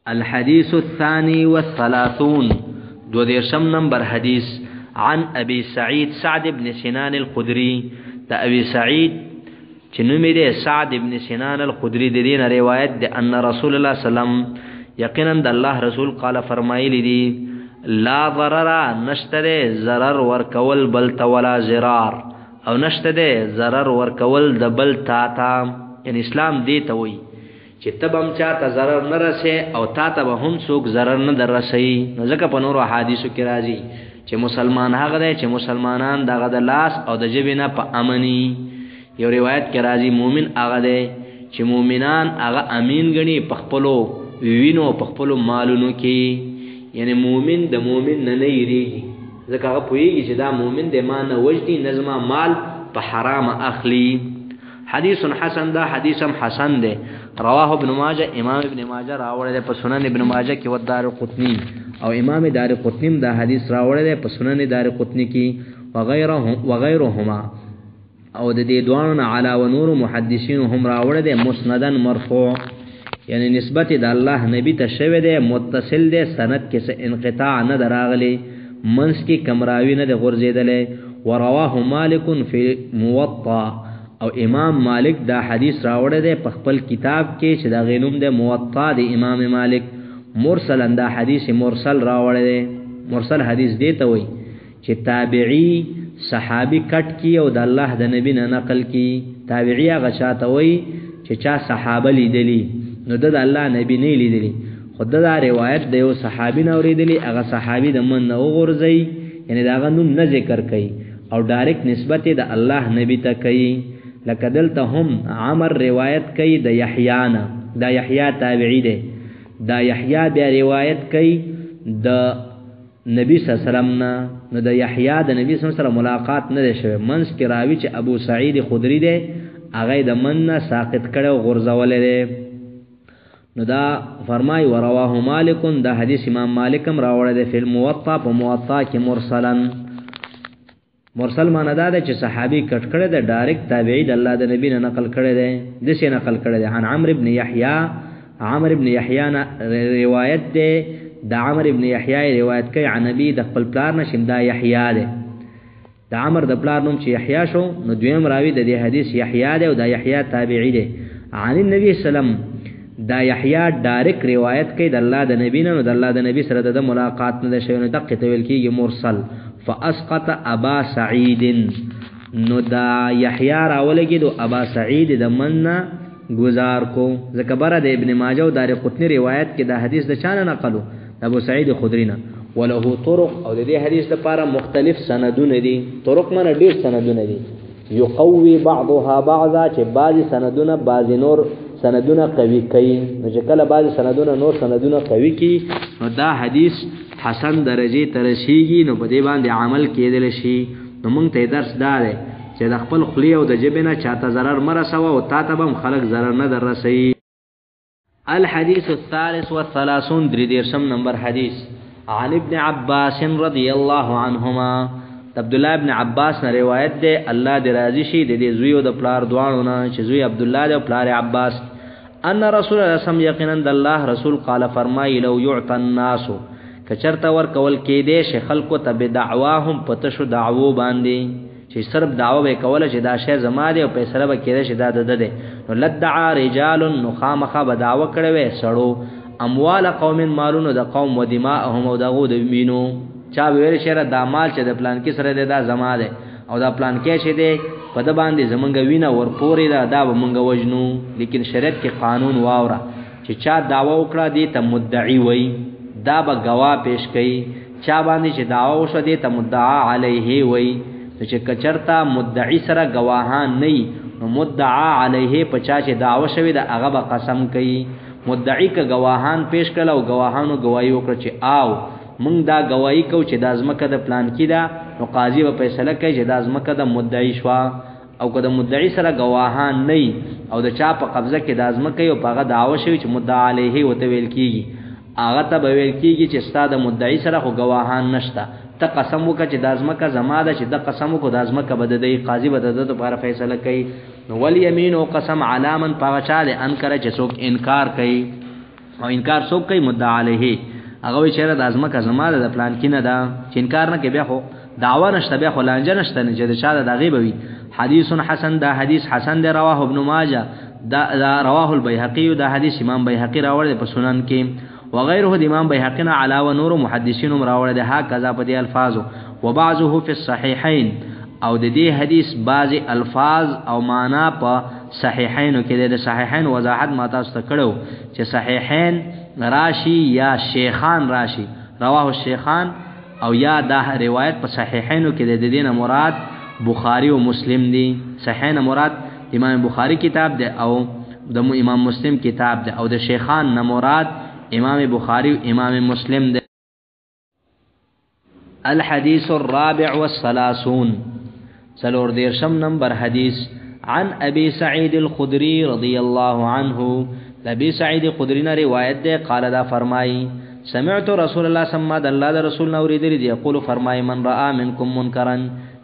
الحديث الثاني والثلاثون، 32 نمبر حدیث. عن ابي سعيد سعد بن سنان الخدري، د ابي سعيد چې نوم یې دی سعد بن سنان الخدري، د دې نه روایت دی ان رسول الله صلی الله علیه وسلم، یقینا د الله رسول قال فرمایلی دي، لا ضرر نشته دی ضرر ورکول بل ته، ولا ضرار او نشته دی ضرر ورکول د بل تا ته. یعنی اسلام دې ته وایي چې ته به هم چاته ضرر نه رسې او تا ته به هم څوک ضرر نه در رسوي. نو ځکه په نورو احادیثو کې راځي چې مسلمان هغه دی چې مسلمانان دغه د لاس او د ژبې نه په امني. یو روایت کې راځي مؤمن هغه دی چې مؤمنان هغه امین ګڼي په خپلو وینو په خپلو مالونو کې. یعنی مؤمن د مؤمن نه نه یریږي، ځکه هغه پوهېږي چې دا مؤمن دی، ما نه وژني، نه زما مال په حرامه اخلي. حدیث حسن، دا حدیث هم حسن دی. رواه ابن ماجه، امام ابن ماجه راوړی دی په سنن ابن ماجه کې، والدارقطني، او امام دارقطني دا حدیث راوړی دی په سنن دارقطني کې، وغیرهما، او د دې دواړو نه علاوه نورو محدثینو هم راوړی دی مسندن مرفوع، یعنی نسبت د الله نبی ته شوی دی، متصل دی، سند کې څه انقطاع نه ده راغلی، منځ کې کم راوي نه دی غورځېدلی. ورواه مالک فی موطا، او امام مالک دا حدیث راوړی دی په خپل کتاب کې چې د هغې نوم دی موطا د امام مالک، مرسلا دا حدیث مرسل راوړی دی. مرسل حدیث دی ته وایي چې تابعی صحابي کټ کی او د الله د نبی نه نقل کی. تابعی هغه چا ته وایي چې چا صحابه لیدلی، نو ده د الله نبی نه لیدلی، خو ده دا روایت د یو صحابي نه اورېدلی، هغه صحابي د من نه وغورځوي، یعنی د هغه نوم نه ذکر کوي او ډایرکټ نسبت یې د الله نبی ته کوي. لکه دلته هم عمر روایت کوي د یحیی نه، دا یحیی تابعی دی، دا یحیی بیا روایت کوي د نبی صلی الله علیه وسلم نه، نو د یحیی د نبی صلی الله علیه وسلم سره ملاقات نه دی شوی. منځ کې راوي چې ابو سعید خدری دی، هغه یې د من نه ساقط کړی او غورځولی دی. نو دا فرمای ورواه مالک، دا حدیث امام مالک هم راوړی دی فی الموطا، په موطا کې مرسلا. مرسل معنی دا ده چې صحابي کټ کړی دی، ډایرکټ تابعی د الله د نبی نه نقل کړی دی، داسې نقل کړی دی. عن عمرو بن یحیی، عمرو بن یحیی نه روایت دی، د عمرو بن یحیی روایت کوي عن ابي د خپل پلار نه، چې دا یحیی دی، د عمر د پلار نوم چې یحیی شو، نو دویم راوي د دې حدیث یحیی دی او دا یحیی تابعی دی. عن النبي صلی الله علیه وسلم، دا یحیی ډایرکټ روایت کوي د الله د نبی نه، نو د الله د نبی سره د ملاقات نه دی شوی، نو دقه ته ویل کېږي مرسل. فاسقط ابا سعید، نو دا یحیی راولګېدو ابا سعید د من نه گزار کو، ځکه بره د ابن ماجه او دارقطني روایت کې دا حدیث د چا نه نقلو، د ابو سعید خدری نه. وله طرق، او د دې حدیث لپاره مختلف سندونه دي، طرق معنی ډېر سندونه دي، یقوي بعضها بعضا، چې بعضې سندونه بعضې نور سندونه قوي کوي. نو چې کله بعضې سندونه نور سندونه قوي کړي، نو دا حدیث حسن درجې ته رسیږي، نو په دې باندې عمل کېدلی شي. نو موږ ته درس دا دی چې د خپل خولې او د ژبې نه چاته ضرر مه رسوه او تا ته به هم خلک ضرر نه در رسوي. الحديث الثالث والثلاثون، درې دېرشم نمبر حدیث. عن ابن عباس رضی الله عنهما، د عبدالله ابن عباس نه روایت دی، الله دې راضي شي د دې زوی او د پلار دواړو نه، چې زوی عبدالله دی او پلار یې عباس. ان رسول الله صلی الله علیه وسلم، یقینا د الله رسول قال فرمایي، لو یعطى الناس، که چېرته ورکول کېدی شي خلکو ته بدعواهم، په تشو دعوو باندې، چې صرف دعوه به کوله چې دا شی زما دی او فیصله به کېده چې دا د ده دی، نو لدعا رجال، نو خامخا به دعوه کړې وی سړو، اموال قوم، مالونو د قوم، و دماءهم، او د هغو د وینو. چا به ویل چې یاره دا مال چې د پلانکي سره دی دا زما دی، او دا پلانکی چې دی په ده باندې زمونږ وینه ورپورې ده، دا به مونږ وژنو. لیکن شریعت کې قانون واوره چې چا دعوه وکړه دې ته مدعي وایي، دا به ګواه پیش کوي. چا باندې چې دعوه وشوه دې ته مدعا علیه وایي. نو چې که چېرته مدعي سره ګواهان نه وي، نو مدعا علیه په چا چې دعوه شوې ده هغه به قسم کوي. مدعي که ګواهان پیش کړل او ګواهانو ګواهي وکړه چې آو مونږ دا ګواهي کوو چې دا ځمکه د پلانکي ده، نو قاضي به فیصله کوي چې دا ځمکه د مدعي شوه. او که د مدعي سره ګواهان نه وي او د چا په قبضه کې دا ځمکه وي او په هغه دعوه شوې چې مدعا علیه ورته ویل کېږي، هغه ته به ویل کېږي چې ستا د مدعي سره خو ګواهان نشته، ته قسم وکړه چې دا ځمکه زما ده، چې ده قسم وکړو دا ځمکه به د دی، قاضي به د ده لپاره فیصله کوي. نو والیمین او قسم علی من، په هغه چا دی انکره چې څوک انکار کوي. او انکار څوک کوي؟ مدعا علیه. هغه وایي چې د ازمکه زما ده، د پلان کې نه ده، چې انکار نه کوي بیا خو دعوا نشته، بیا خو لانجه نشته، نه چې د چا ده د هغې به وي. حدیث حسن، دا حدیث حسن دی، رواه ابن ماجه، دا رواه البیهقي، دا حدیث امام بیهقي راوړی دی په سنن کې، وغیره د امام بیهقي نه علاوه نورو محدثینو هم راوړی دی هکذا په دې الفاظو. وبعضه فی الصحیحین، او د دې حدیث بعضې الفاظ او معنا په صحیحینو کې دی. د صحیحین وضاحت ما تاسو ته کړی و چې صحیحین راشي یا شیخان راشي، رواه الشیخان، او یا دا روایت په صحیحینو کې دی. د دې نه مراد بخاری او مسلم دی. صحیحین مراد امام بخاری کتاب دی او د امام مسلم کتاب دی، او د شیخان نه مراد امام بخاری او امام مسلم دی. الحديث الرابع والثلاثون، څلور دیرشم نمبر حدیث. عن ابي سعيد الخدري رضي الله عنه، ابي سعيد الخدري نه روایت ده، قال دا فرمای سمعت رسول الله صلی الله علیه رسول نه اوریدلی دی، یقول فرمای من را منکم منکرا،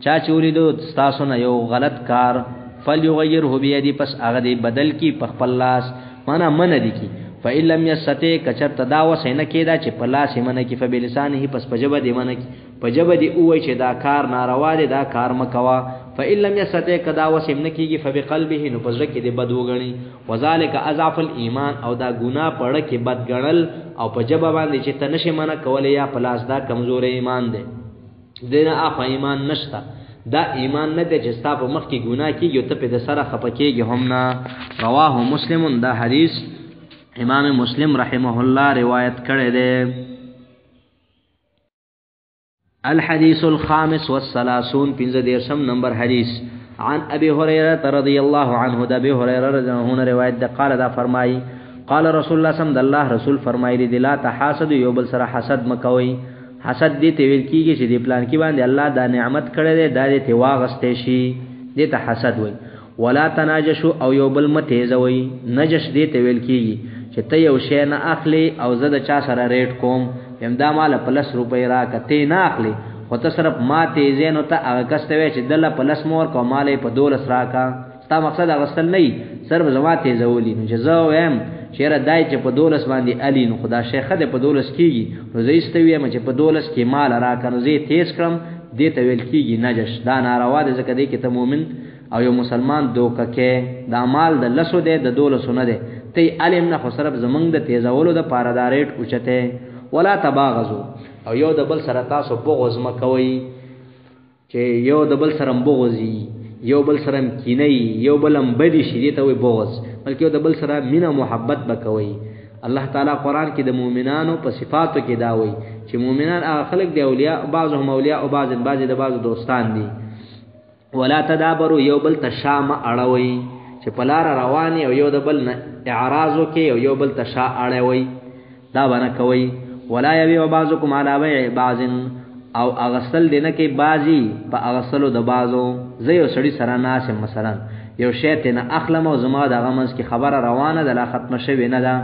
چا چې ولیدو ستاسو نه یو غلط کار، فلیغیره بیدی، پس هغه دی بدل کی په خپل لاس، معنا منع دی کی. فإن لم يستطع، کچرته دا وسه نه کېده چې په لاس یې منع کی، فبلسانه، پس په ژبه دې منع کی، په ژبه دې ووایي چې دا کار ناروا دی، دا کار مه کوه. فإن لم يستطع، که دا وسه هم نه کېږي، فبقلبه، نو په زړه کې دې بد وګڼي. وذلک اضعف الایمان، او دا ګناه په زړه کې بد ګڼل او په ژبه باندې چې ته نشې منع کولی یا په لاس، دا کمزوری ایمان دی. دې نه اخوا ایمان نشته. دا ایمان نه دی چې ستا په مخ کې ګناه کېږي او ته پرې د سره خفه کېږي هم نه. رواه مسلم، دا حدیث امام مسلم رحمه الله روایت کړی دی. الحديث الخامس والثلاثون، پنځه دیرشم نمبر حدیث. عن ابي هريره رضی الله عنه، د ابي هريره رضی الله عنه روایت ده، قال دا فرمای قال رسول الله صلی الله رسول فرمایلی دی لا تحاسد، یو بل سره حسد مکوئ. حسد دې ته ویل کیږي چې دې پلان کې باندې الله دا نعمت کړی دی، دا دې ته واغستې شي، دې ته حسد وایي. ولا تناجشو، او یو بل مه تیزوئ. نجش دې ته ویل کیږي چې ته یو شی نه اخلې او زه د چا سره ریټ کوم، یم دا ماله په لس روپۍ راکړه، ته یې نه اخلې خو ته صرف ما تیزې، نو ته هغه کس ته وایې چې دله په لس مه ورکړه او ماله یې په دولس راکړه. ستا مقصد اخیستل نه وي، صرف زما تیزولي. نو چې زه وایم چې یاره دا یې چې په دولس باندې الي، نو خو دا شی ښه دی په دولس کېږي، نو زه هېڅ ته ووایم چې په دولس کې ماله راکړه، نو زه یې تیز کړم، دې ته ویل کېږي نجش. دا ناروا دی، ځکه دې کې ته مؤمن او یو مسلمان دوکه کې، دا مال د لسو دی د دولسو نه دی، ته یې الم نه، خو صرف زمونږ د تیزولو د پاره دا ریټ اوچته. ولا تباغضو، او یو د بل سره تاسو بغض مه کوئ، چې یو د بل سره بغض وي، یو بل سره کینه وي، یو بل هم بدي شي، دې ته وایي بغض، بلکې یو د بل سره مینه محبت به کوئ. الله تعالی قرآن کې د مؤمنانو په صفاتو کې دا وایي چې مؤمنان هغه خلک دي اولیاء بعضهم اولیاء او بعض بعضې د بعضو دوستان دي. ولا تدابروا، یو بل ته شا مه اړوئ، چې په لاره روان یې او یو د بل نه اعراض وکړئ او یو بل ته شا اړوئ، دا به نه کوئ. ولا یبیع بعضکم علی بیع بعض، او اغسل دې نه کوي بعضي په اغسلو د بعضو. زه یو سړي سره ناست یم، مثلا یو شی ترې نه اخلم او زما د هغه منځ کې خبره روانه ده، لا ختمه شوې نه ده،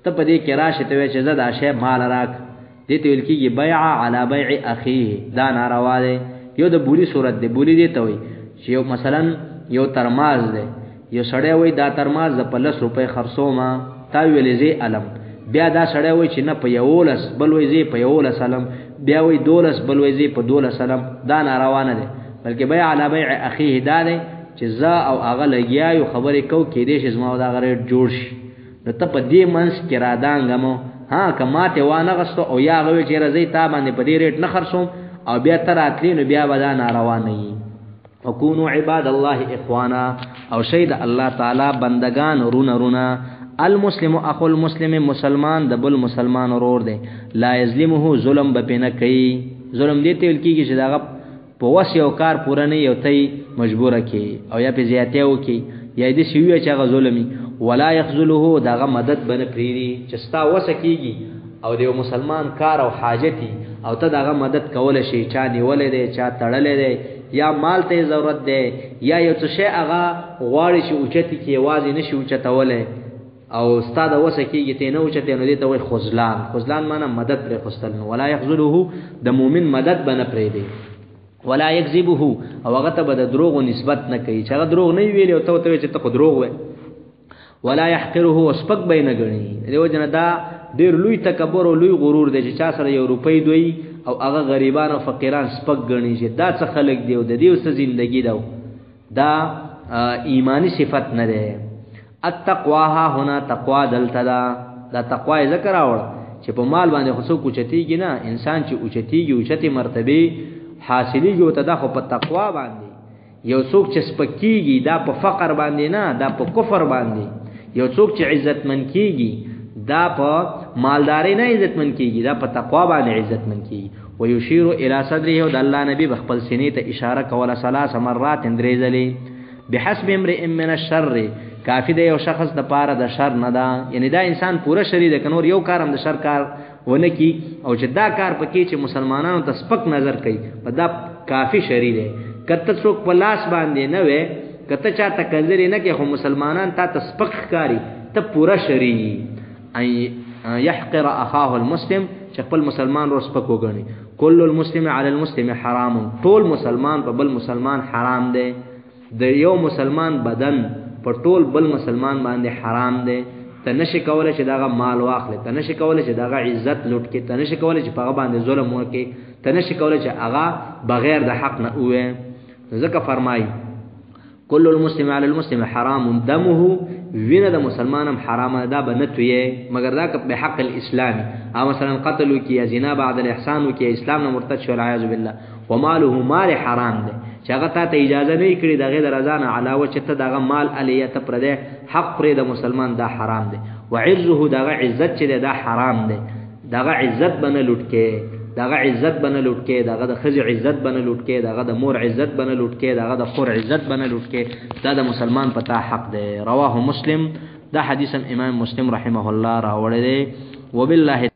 ته په دې کې راشې ته وایې چې زه دا شی مال راکړه، دې ته ویل کېږي بیع علی بیع اخیه، دا ناروا دی. یو د بولی صورت دی، بولی دې ته وایي چې یو مثلا یو ترماز دی، یو سړی وایي دا ترماز زه په لس روپۍ خرڅوم، تا ویلې زه علم، بیا دا سړی وایي چې نه په یولس، بل وایي زه په یولس علم، بیا وایي دولس، بل وایي زه په دولس علم، دا ناروا نه دی. بلکې بیع علی بیع اخیه دا دی چې زه او هغه لګیا یو خبرې کوو، کېدای شي زما او د هغه ریټ جوړ شي، نو ته په دې منځ کې رادانګم، ها که ما ته وانه غستو او یا هغه وایي چې یاره زه یې تا باندې په دې ریټ نه خرڅوم او بیا ته راتلې، نو بیا به دا ناروا نه وي. وکونو عباد الله اخوانا، او شي د الله تعالی بندگان رونه رونه. المسلم اخو المسلم، مسلمان د بل مسلمان ورور دی، لا یظلمه، ظلم به پې نه کوي. ظلم دې ته ویل کېږي چې د هغه په وس یو کار پوره نه یو ته یې مجبوره کړي او یا پې زیاتی وکړي یا یې داسې ووایي چې هغه ظلم وي. ولا یخذله، د هغه مدد به نه پرېږدي، چې ستا وسه کېږي او د یو مسلمان کار او حاجت وي او ته د هغه مدد کولی شې، چا نیولی دی، چا تړلی دی، یا مال ته یې ضرورت دی، یا یو څه شی هغه غواړي چې اوچتې کړي، یوازې نه شي اوچتولی او ستا د وسه کېږي ته یې نه اوچتې، نو دې ته وایي خذلان. خذلان معنی مدد پرېښوستل. نو ولا یخذله، د مؤمن مدد به نه پرېږدي. ولا یکذبه، او هغه ته به د دروغو نسبت نه کوي، چې هغه دروغ نه وي ویلي او ته ورته وایې چې ته خو دروغ وایې. ولا يحقره وسپک به نه ګڼي. دیو جن دا ډیر لوی تکبر او لوی غرور دی چې چا سره یو روپۍ دوی او هغه غریبان او فقیران سپک ګڼي چې دا څه خلک دی او د دې څه زندگی ده. دا ایمانی صفت نه ده. التقوا ها هنا تقوا دلته ده. دا تقوا یې ذکر راوړ چې په مال باندې خو څوک اوچتیږي نه، انسان چې اوچتیږي اوچتې مرتبې حاصلېږي ورته دا خو په تقوا باندې. یو څوک چې سپکیږي دا په فقر باندې نه، دا په کفر باندې. یو څوک چې عزتمن کیږي دا په مالداري نه عزتمن کیږي، دا په تقوا باندې عزتمن کیږي. ويشير الى صدره، او د الله نبی بخپل سینې ته اشاره کوله ثلاث مرات درې ځلې. بحسب امرئ من الشر، کافی دی یو شخص د پاره د شر نه ده، یعنی دا انسان پوره شری ده، که نور یو کار هم د شر کار ونه کی او چې دا کار پکې چې مسلمانانو ته سپک نظر کوي، په دا کافی شری دی. که ته څوک په لاس باندې نه وې، که ته چاته کنځلې نه کوې، خو مسلمانان تا ته سپک ښکاري، ته پوره شری یې. ان يحقر اخاه المسلم، چې خپل مسلمان ورور سپک وګڼي. کل المسلم علی المسلم حرام، ټول مسلمان په بل مسلمان حرام دی. د یو مسلمان بدن په ټول بل مسلمان باندې حرام دی. ته نشي کولی چې دغه مال واخلې، ته نشي کولی چې دغه عزت لوټ کړې، ته نشي کولی چې په هغه باندې ظلم وکړې، ته نشي کولی چې هغه بغیر د حق نه ووایې. ځکه فرمایي کل المسلم علی المسلم حرام دمه، وینه د مسلمان هم حرامه ده، دا به نه تویې مګر دا که بحق الاسلام، او مثلا قتل وکړي یا زنا بعد الاحسان وکړي، اسلام نه مرتد شو والعیاذ بالله. وماله مال حرام دی چې هغه تا ته اجازه نه کړي د هغې د رضا نه علاوه چې ته دغه مال الې یا ته پردی حق خورې د مسلمان، دا حرام دی. وعزه، دغه عزت چې دی دا حرام دی، دغه عزت به نه لوټ کې، دغه عزت به نه لوټ کې، دغه د ښځې عزت به نه لوټ کې، دغه د مور عزت به نه لوټ کې، دغه د خور عزت به نه لوټ کې، دا د مسلمان په تا حق دی. رواه مسلم. دا حدیث هم امام مسلم رحمه الله راوړی دی. وبالله.